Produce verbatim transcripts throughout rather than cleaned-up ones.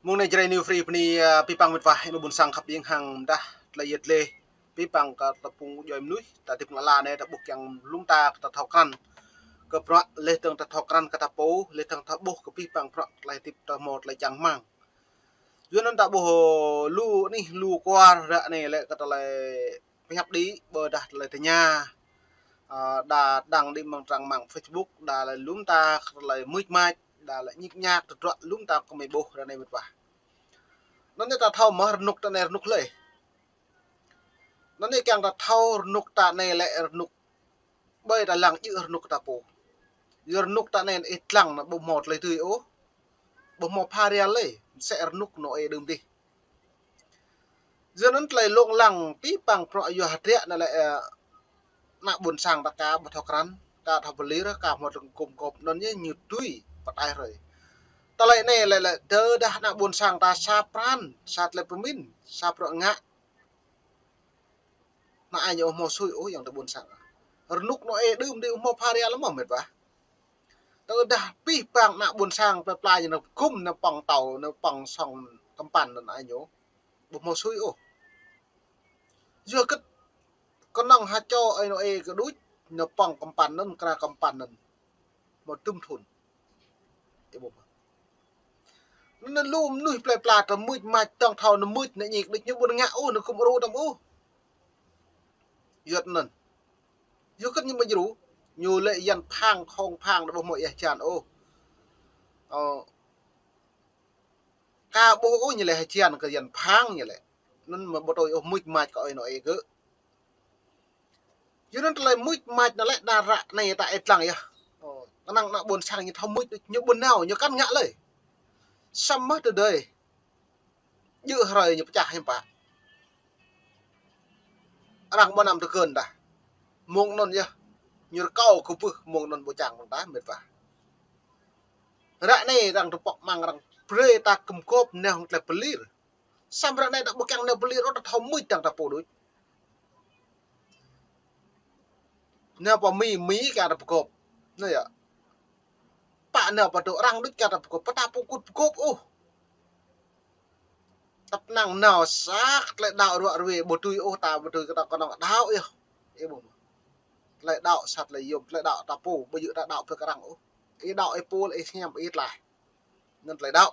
Mông anai Jrai New Free bơni, ơ, abih bang mĕt wa, ơ, ƀôn sang khăp ƀing hăng mdah tơlơi yet leh. Abih bang kơ tơpŭng djuai mơnuih, ta hơdip lŏn ala anai, ta ƀuh kiăng lŏm ta kơ ta thâo krăn kơ bruă, leh dơ̆ng ta thâo krăn kơ ta pô, leh dơ̆ng ta ƀuh kơ abih bang bruă tơlơi hơdip ta hmâo tơlơi čang rơmang. Yua anŭn ta ƀuh lu anih lu kwar ră anai lĕ kơ tơlơi pơhiăp đĭ, ƀôdah tơlơi tơña. Ơ, đa đăng đĭ amăng trang mạng Facebook, đa lĕ lŏm ta kơ tơlơi mưč mač, đa lĕ ñik ñak, tơdruă lŏm ta kơ mơi ƀuh ră anai mĕt wa. Anŭn yơh ta thâo mơ̆ rơnŭk ta anai rơnŭk hlơi. Anŭn yơh kiăng ta thâo rơnŭk ta anai lĕ rơnŭk ƀơi ta lăng djơ̆ rơnŭk ta pô. Yua rơnŭk ta anai ih lăng anŭn ƀu hmâo tơlơi tui ôh. Ƀu hmâo pha ria lơi, mơsĕ rơnŭk anŏ ih đưm dih. Yua anŭn tơlơi lông lăng abih bang bruă yua hơdră anŭn lĕ, ơ, ană ƀôn sang ta aka ƀu thâo krăn, aka thâo pơlir, aka hmâo tơlơi gum gôp anŭn yơh ñu tui pơtaih hrơi. Tơlơi anai lĕ, lĕ tơdah ană ƀôn sang ta sa pran, sa tơlơi pơmĭn, sa bruă ngă. Ană ai ñu ƀu hmâo sui ôh yơh ta ƀôn sang. Rơnŭk anŏ ih đưm dih ƀu hmâo pha ria lơi mơ̆ mĕt wa. Tơdah abih bang ană ƀôn sang plơi pla ñu nao gum nao pŏng tâo, nao pŏng sŏng kơmpăn anŭn ai ñu ƀu hmâo sui ôh. Yua kơ kơnơ̆ng ha čô ơi anŏ ih kơ đôč, nao pŏng kơmpăn anŭn, kra kơmpăn anŭn. Hmâo tơm thŭn. Ih ƀuh mơ̆. Anŭn lu mơnuih plơi pla ta mưč mač tơ̆ng thâo nao mưč nao ñik đôč ñu ƀu ngă ôh, nao gum ru tơm ôh. Yua anŭn. Yua kơ ñu ƀu djru, ñu lĕ yan phang, khŏng phang, nao ƀu hmâo ia hơjan ôh. Ơ, aka ƀuh ôh ñu lĕ hơjan kơ yan phang ñu lĕ. Anŭn mơ̆ ƀu tui ôh mưč mač kơ ơi anŏ ih gơ̆. Yua anŭn tơlơi mưč mač anŭn lĕ đa ră anai ta ih lăng yơh. Ơ, kơnơ̆ng ană ƀôn sang ñu thâo mưč, ñu ƀu nao, ñu kăn ngă lơi. Samơ̆ tơdơi djơ̆ hrơi ñu pơčah hiư̆m pă. Arăng ƀu năm tơkơn dah. Mông anŭn yơh. Ñu rơkâo kơ ƀuh mông anŭn ƀu čang ƀơ̆ng ta mĕt wa. Ră anai arăng tơpŏk mơ̆ng arăng brơi ta gum gôp nao hăng tơlơi pơlir. Samơ̆ ră anai ta ƀu kiăng nao pơlir ôh, ta thâo mưč dơ̆ng ta pô đôč. Nao pơ Mi, Mi kiăng ta pơgôp. Anŭn yơh. Pă nao pơ dŏ arăng đôč kiăng ta pơgôp, pơ ta pô kŭt pơgôp ôh. Tơpă năng nao sa tơlơi đaŏ ruă ruê ƀu tui ôh, ta ƀu tui kơ ta kơnơ̆ng đaŏ yơh. Ih ƀuh mơ̆. Tơlơi đaŏ sa tơlơi yôm, tơlơi đaŏ ta pô, ƀu djơ̆ ta đaŏ pơ kơ arăng ôh. Ih đaŏ ih pô lĕ ih hiam ih tlaih. Anŭn tơlơi đaŏ.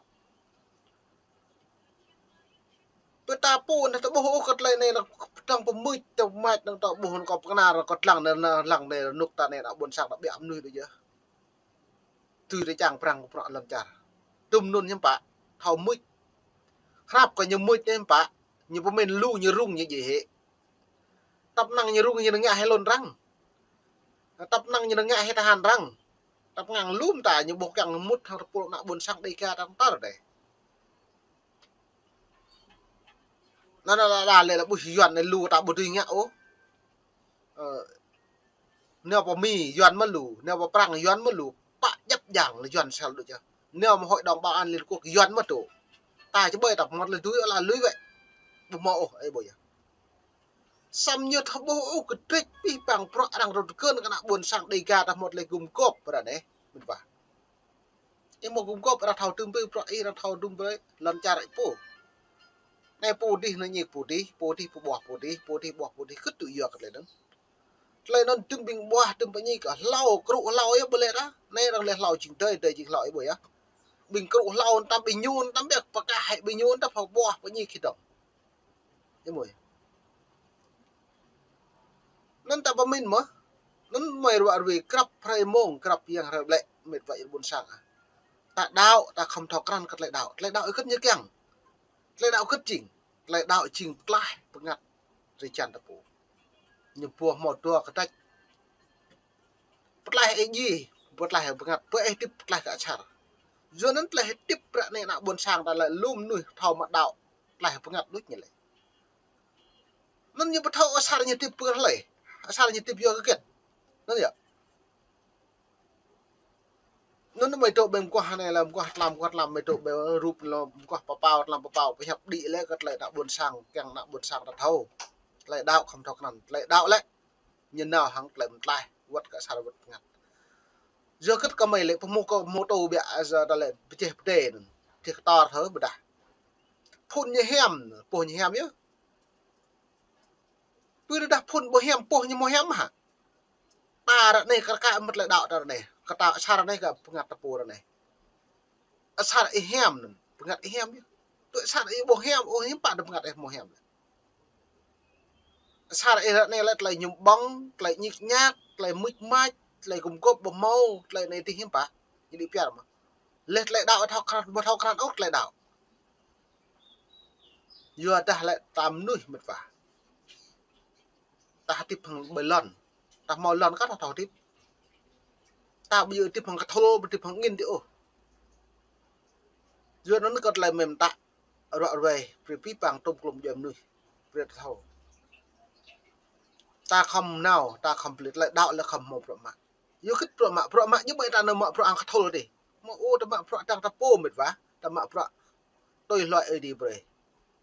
Pơ ta pô anŭn ta ƀuh ôh kơ tơlơi anai anŭn pơdơ̆ng pơmưč ta mač anŭn ta ƀuh anŭn kơ pơkơnar kơ lăng anai, lăng anai rơnŭk ta anai ană ƀôn sang ta ƀiă mơnuih đôč yơh. Tui tơčang prang bruă lŏn čar. Tơm anŭn hiư̆m pă, thâo mưč. Hrăp kơ ñu mưč hiư̆m pă, ñu pơmĭn lu ñu rŭng ñu djai hĕ. Tơpă năng ñu rŭng ñu ngă hĭ lŏn arăng. Tơpă năng ñu ngă hĭ tơhan arăng. Tơpă năng lŏm ta ñu ƀuh kiăng mŭt hăng tơpul ană ƀôn sang Đêga ta tar dêh. Anŭn, anŭn, anŭn, lĕ, lĕ ƀuh Yuan anai lu ta ƀu dưi ngă ôh. Ơ, nao pơ Mi Yuan mơ̆ lu, nao pơ Prăng Yuan mơ̆ lu, pă djŏp jang lĕ Yuan sel đôč yơh. Nao mơ̆ Hội đồng Bảo an Liên Quốc Yuan mơ̆ dŏ. Ta či ƀơi ta hmâo tơlơi dưi ala lui wĕ. Ƀu hmâo ôh, ih ƀuh yơh. Samơ̆ ñu thâo ƀuh ôh kơ trĕč abih bang bruă arăng rơ̆t tơkơn kơ ană ƀôn sang Đêga ta hmâo tơlơi gum gôp ră anai, mĕt wa. Ih hmâo gum gôp arăng thâo tơm brơi bruă ih, arăng thâo tơm brơi lŏn čar ih pô. Anai pô dih nao ñik pô dih, pô dih pơƀuah pô dih, pô dih ƀuah pô dih, kơt tŭ yua kơ tơlơi anŭn. Tơlơi anŭn tơm ƀing ƀuah, tơm pơñik kơ hlâo, krŭ hlâo yơh ƀu lĕ dah. Anai arăng lĕ hlâo jing dơi, dơi jing hlâo ih ƀuh yơh. Ƀing krŭ hlâo tam ƀing ñu, tam ƀiă pơkah hĭ ƀing ñu, tam pơƀuah pơñik hĭ dơ̆ng. Ih ƀuh. Anŭn ta pơmĭn mơ̆. Anŭn mơi ruă ruê grăp hrơi mông, grăp yang hrơi ƀlĕ, mĕt wa ƀôn sang ah. Ta đaŏ, ta khŏm thâo krăn kơ tơlơi đaŏ. Tơlơi đaŏ ih kơt ñu kiăng. Tơlơi đaŏ kơt jing. Tơlơi đaŏ jing pơklaih bơngăt drơi jan ta pô. Ñu ƀu hmâo dua kơdrăč. Pơklaih ih djai, pơklaih bơngăt, pơ ih hơdip pơklaih kơ asar. Yua anŭn tơlơi hơdip ră anai ană ƀôn sang ta lĕ lu mơnuih thâo mă đaŏ, pơklaih bơngăt đôč ñu lĕ. Anŭn ñu ƀu thâo asar ñu hơdip pơ hlơi, asar ñu hơdip yua kơ hơget. Anŭn yơh. Anŭn mơi dŏ ƀơi mơguah anai lĕ mơguah tlam, mơguah tlam mơi dŏ ƀơi rup lĕ mơguah pơpao, tlam pơpao, pơhiăp đĭ lĕ kơ tơlơi ană ƀôn sang, kiăng ană ƀôn sang ta thâo. Tơlơi đaŏ khŏm thâo krăn, tơlơi đaŏ lĕ ñu nao hăng tơlơi pơklaih, wơ̆t kơ asar wơ̆t bơngăt. Yua kơ kơmơi lĕ pơhmu kơ mô tô ƀiă, ơ, ta lĕ pơjeh pơdai anŭn. Pơjeh kơtor thơ ƀôdah. phun ñu hiam, pô ñu hiam yơh. Pơ rơđah phun ƀu hiam, pô ñu hmâo hiam hă? Ta ră anai kar kaĭ mơ̆t tơlơi đaŏ ta ră anai. Kơ ta asar anai kơ bơngăt ta pô ră anai. Asar ih hiam anŭn, bơngăt ih hiam yơh. Tui asar ih ƀu hiam, ôh, hiư̆m pă tơlơi bơngăt ih hmâo hiam. Asar ih ră anai lĕ tơlơi ñum ƀơ̆ng, tơlơi ñik ñak, tơlơi mưč mač, tơlơi gum gŏp ƀu hmâo, tơlơi anai adih hiư̆m pă. Ñu đĭ piar mơ̆. Lĕ tơlơi đaŏ ƀu thâo krăn, ƀu thâo krăn ôh tơlơi đaŏ. Yua dah lĕ ta mơnuih mĕt wa. Ta hơdip hăng ƀơi lŏn. Ta hmâo lŏn kah ta thâo hơdip. Ta ƀu djơ̆ hơdip hăng kơthul, ƀu hơdip hăng angin adih ôh. Yua anŭn kơ tơlơi mơ̆n ta ruă ruai, brơi abih bang tôm klôm djuai mơnuih. Brơi ta thâo. Ta khŏm nao, ta khŏm pơlĭt tơlơi đaŏ lĕ khŏm hmâo bruă mă. Yua hơget bruă mă, bruă mă ñu ƀơi ta nao mă bruă hăng kơthul adih. Hmâo ôh ta mă bruă hăng ta pô mĕt wa, ta mă bruă tui hluai Ơi Adai brơi.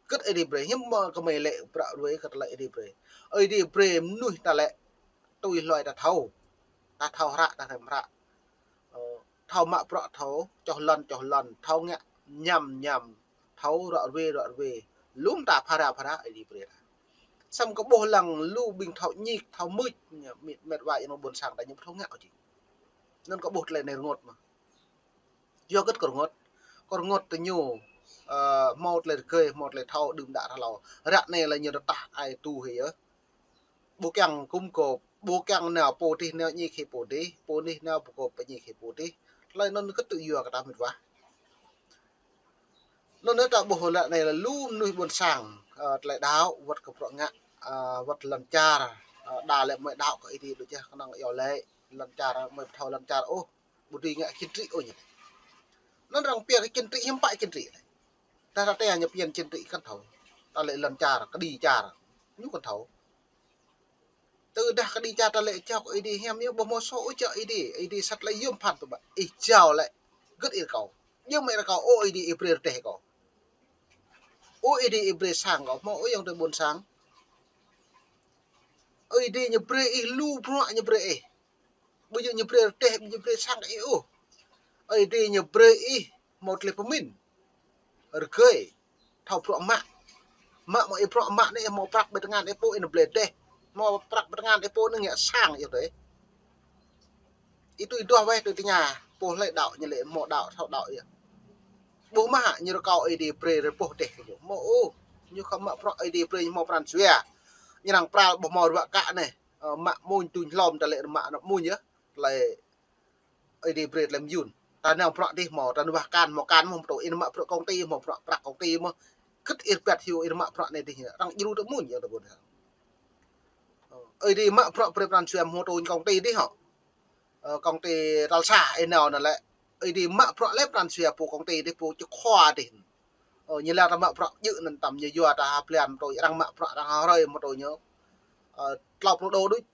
Hơget Ơi Adai brơi, hiư̆m mơ̆ kơmơi lĕ bruă ruai kơ tơlơi Ơi Adai brơi. Ơi Adai brơi mơnuih ta lĕ tui hluai ta thâo. Ta thâo hră, ta hrăm hră. Ơ, thâo mă bruă thâo, čoh lŏn, čoh lŏn, thâo ngă ñăm, ñăm, thâo ruă ruai, ruă ruai. Lŏm ta phara, phara Ơi Adai brơi ta. Samơ̆ kơ ƀuh lăng lu ƀing thâo ñik, thâo mưč, mĕt, mĕt wa yang ƀôn sang ta ñu ƀu thâo ngă ôh či. Anŭn kơ ƀuh tơlơi anai rơngot mơ̆. Yua hơget kơ rơngot. Kơ rơngot tơ ñu, ơ, hmâo tơlơi rơgơi, hmâo tơlơi thâo đưm đă hlâo. Ră anai lĕ ñu rơtah ai tu hĭ yơh. Ƀu kiăng gum gŏp, ƀu kiăng nao pô adih nao ñik hĭ pô adih, pô adih nao ƀu gŏp pơ ñik hĭ pô adih. Tơlơi anŭn kơ tŭ yua kơ ta mĕt wa. Anŭn ta ƀuh ră anai lĕ lu mơnuih ƀôn sang, ơ, tơlơi đaŏ, wơ̆t kơ bruă ngă, ơ, wơ̆t lŏn čar, ơ, đa lĕ mơi đaŏ kơ Ơi Adai đôč yơh, kơnơ̆ng iâu laĭ lŏn čar, mơi ƀu thâo lŏn čar ôh. Ƀu dưi ngă chính trị ôh ñu. Anŭn arăng pia kơ chính trị hiư̆m pă chính trị lĕ. Dah ta tơ ñu pia chính trị kăn thâo. Ta lĕ lŏn čar, kơđi čar. Ñu kăn thâo. Tơdah kơđi čar ta lĕ čŏk Ơi Adai hiam ñu ƀu hmâo sô ôh čŏk Ơi Adai. Ơi Adai sat lĕ yôm phăn tơbă. Ih jao lĕ. Hơget ih rơkâo. Yôm ih rơkâo ôh Ơi Adai ih brơi rơdêh kâo. Ôh Ơi Adai ih brơi sang kâo. Hmâo ôh yang tơ ƀôn sang. Ơi Adai ñu brơi ih lu bruă ñu brơi ih. Ƀu djơ̆ ñu brơi rơdêh, ƀu djơ̆ ñu brơi sang ih ôh. Ơi Adai ñu brơi ih hmâo tơlơi pơmĭn. Rơgơi. Thâo bruă mă. Mă mơ̆ ih bruă mă anai ih hmâo prăk ƀơi tơngan ih pô ih nao blơi rơdêh. Hmâo prăk ƀơi tơngan ih pô ih nao ngă sang yơh tui. Ih tui duah weh tui tơña. Pô hlơi đaŏ ñu lĕ hmâo đaŏ, thâo đaŏ yơh. Ƀuh mơ̆ hă ñu rơkâo Ơi Adai brơi rơpuh rơdêh kơ ñu. Hmâo ôh. Ñu khŏm mă bruă Ơi Adai brơi ñu hmâo pran jua. Ñu arăng pral ƀu hmâo ruă kă anai. Ơ, mă amuñ tuñ hlom ta lĕ mă ană amuñ yơh. Tơlơi Ơi Adai brơi tơlơi mơyun. Ta nao bruă adih hmâo, ta nao wah akan hmâo akan mơ̆ pơtô, ih nao mă bruă công ty hmâo bruă prăk công ty mơ̆. Hơget ih rơbat hyu ih nao mă bruă anai adih, arăng djru tơ amuñ yang tơ ƀôn sang. Ơi Adai mă bruă brơi pran jua hmâo tơl công ty adih hŏ. Ơ, công ty tal sa ih nao anŭn lĕ. Ơi Adai mă bruă lĕ pran jua pô công ty adih pô čơkhua adih. Ơ, ñu lăng ta mă bruă djơ̆ anŭn tăm ñu yua ta ha blan pơtô, arăng mă bruă arăng ha hrơi pơtô ñu. Ơ, klâo pluh đô đôč.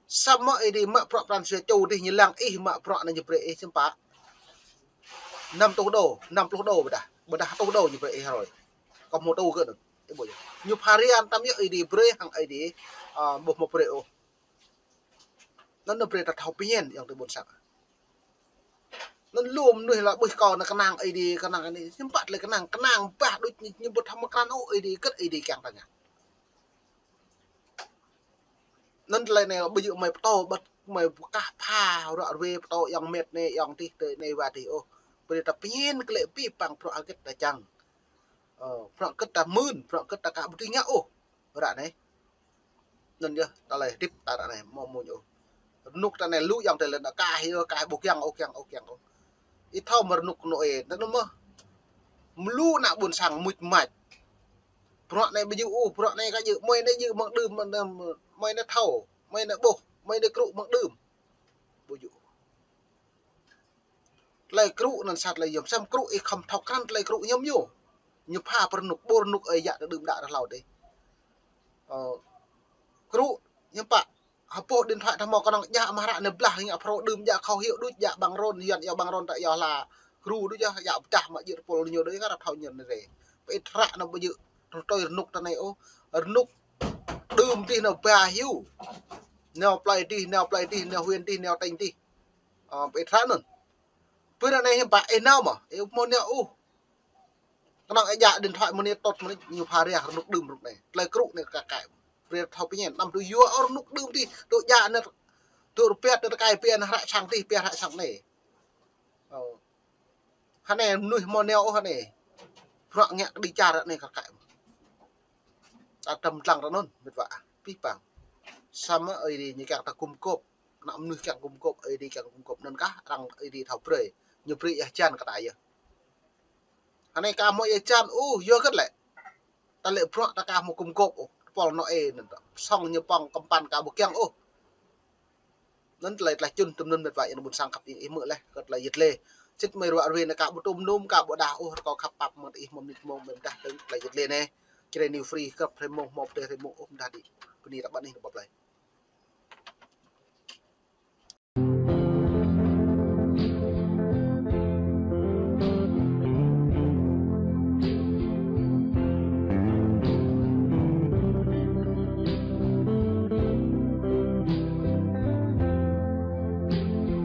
Samơ̆ Ơi Adai mă bruă pran jua čô adih ñu lăng ih mă bruă anai ñu brơi ih hiư̆m pă. Năm rơtuh đô, năm pluh đô ƀôdah. Ƀôdah rơtuh đô ñu brơi ih hrơi. Kâo hmâo tŭ kơ anŭn. Ih ƀuh yơh. Ñu phara tăm yơh Ơi Adai brơi hăng Ơi Adai, ơ, ƀu hmâo brơi ôh. Anŭn ñu brơi ta thâo pơñen yang tơ ƀôn sang. Anŭn lu mơnuih lă ƀuh kâo anai kơnang Ơi Adai, kơnang anai. Hiư̆m pă tơlơi kơnang, kơnang bah đôč ñu, ñu ƀu thâo mă krăn ôh Ơi Adai, hơget Ơi Adai kiăng ta ngă. Anŭn tơlơi anai ƀu djơ̆ mơi pơtô, ƀu mơi pơkah pha, ruă ruai pơtô ayŏng mĕt anai, ayŏng adih tơ anai wa adih ôh. Brơi ta pơñen kơ lĕ abih bang bruă hơget ta čang. Ơ, bruă hơget ta mưn, bruă hơget ta ka ƀu dưi ngă ôh. Ră anai. Anŭn yơh, tơlơi hơdip ta ră anai, hmâo amuñ ôh. Rơnŭk ta anai lu ayŏng adơi lĕ nao kah yơh, kah ƀu kiăng ôh, kiăng ôh, kiăng ôh. Ih thâo mơ̆ rơnŭk Nôê, anŭn mơ̆. Mơ̆ lu ană ƀôn sang mưč mač. Bruă anai ƀu djơ̆ ôh, bruă anai ka djơ̆, mơi anai djơ̆ mơ̆ng đưm, mơi anai thâo, mơi anai ƀuh, mơi anai krŭ mơ̆ng đưm. Ƀu djơ̆. Tơlơi krŭ anŭn sat tơlơi yôm, samơ̆ krŭ ih khŏm thâo krăn tơlơi krŭ ñu mơ̆ ñu. Ñu pha pơ rơnŭk, ƀu rơnŭk ơi yă tơ đưm đă tơ hlâo adih. Ơ, krŭ, hiư̆m pă, hơpô điện thoại ta hmâo kơnơ̆ng djă mơ̆ hră anai blah ngă Pro đưm djă khâu hiu đôč djă băng rôn, yuan iâu băng rôn ta iâu hla gru đôč djă, djă pơčah mă djơ̆ tơpul ñu đôč kơ ră thâo ñu anai rê. Pơ ih hră anŭn ƀu djơ̆, tơl tui rơnŭk ta anai ôh, rơnŭk đưm adih anŭn ba hiu. Nao plơi adih, nao plơi adih, nao huyện adih, nao tỉnh adih. Ơ, pơ ih hră anŭn. Pơ ră anai hiư̆m pă ih nao mơ̆, ih ƀu hmâo nao ôh. Kơnơ̆ng ih djă điện thoại mơ̆ng anai tŏt mơ̆ng anai ñu pha rơnŭk đưm rơnŭk anai. Tơlơi krŭ anai kơ kăi. Brơi thâo pơñen, anăm tŭ yua ôh rơnŭk đưm tih, tŭ djă anai, tŭ rơpiăt anai tơkai pia anai hră sang tih, pia hră sang anai. Ơ. Hơnai mơnuih mơ̆ neo ôh hơnai. Bruă ngă kơđi čar anai kơ kăi. Ta tơm dlăng rơnŭn, mĕt wa. Pih pang. Samơ̆ Ơi Adai ñu kiăng ta gum gôp. Ană mơnuih kiăng gum gôp, Ơi Adai kiăng gum gôp. Anŭn kah arăng Ơi Adai thâo brơi. Ñu brơi ia hơjan kơ ta yơh. Hơnai ka hmâo ia hơjan, ôh, yua hơget lĕ. Ta lĕ bruă ta ka hmâo gum gôp, ôh, tơpul anŏ ih anŭn ta. Song ñu pŏng kơmpăn ka ƀu kiăng, ôh. Anŭn tơlơi tơlơi čun tơm anŭn mĕt wa yang ƀuôn sang khăp ih hmư̆ laih kơ tơlơi yơh lĕ. Sĭt mơi ruă ruai anai ka ƀu tŭm num, ka ƀu đah, ôh, rơkâo khăp pap mơ̆ng ih hmâo mơnit mông mơ̆ng dah tơlơi yơh lĕ anai. Čơrê New Free kơ prê mông hmâo pơdơi rê mông, ôh, mơdah đĭ. Bơni ta ƀăn ih nao ƀơi plơi.